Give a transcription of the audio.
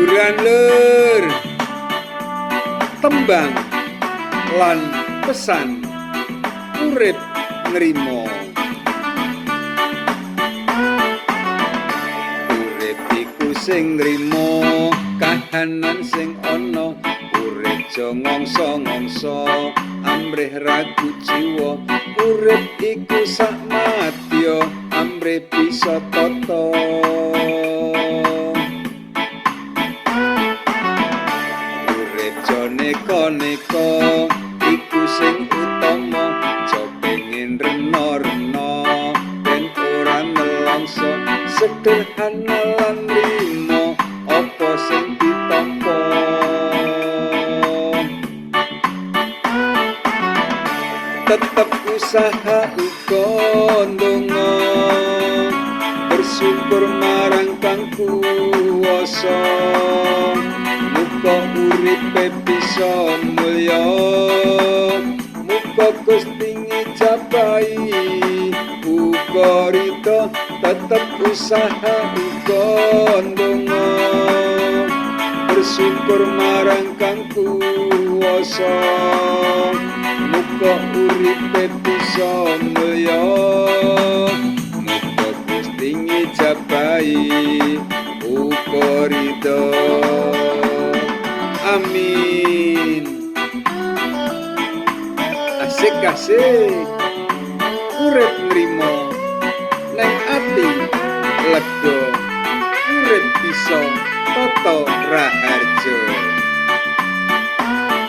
Hiburan, lur. Tembang lan pesan urip nrimo. Urip iku sing nrimo kahanan sing ana. Urip aja ngongso-ngongso amrih ragu jiwa. Urip iku sak madya amrih bisa tata. Urip aja neka-neka iku sing utama. Aja pengin rena-rena ben ora nelongso. Sederhana lan nrimo apa sing ditampa. Tetep usaha uga ndonga, bersyukur marang Kang Kuwasa. Muga uripe bisa mulya, muga Gusti ngijabahi uga ridho. Tetep usaha uga ndonga, bersyukur marang Kang Kuwasa. Muga uripe bisa mulya, muga Gusti ngijabahi uga ridho. Amin. Asik asik urip nrimo neng ati lega, urip bisa tata raharja.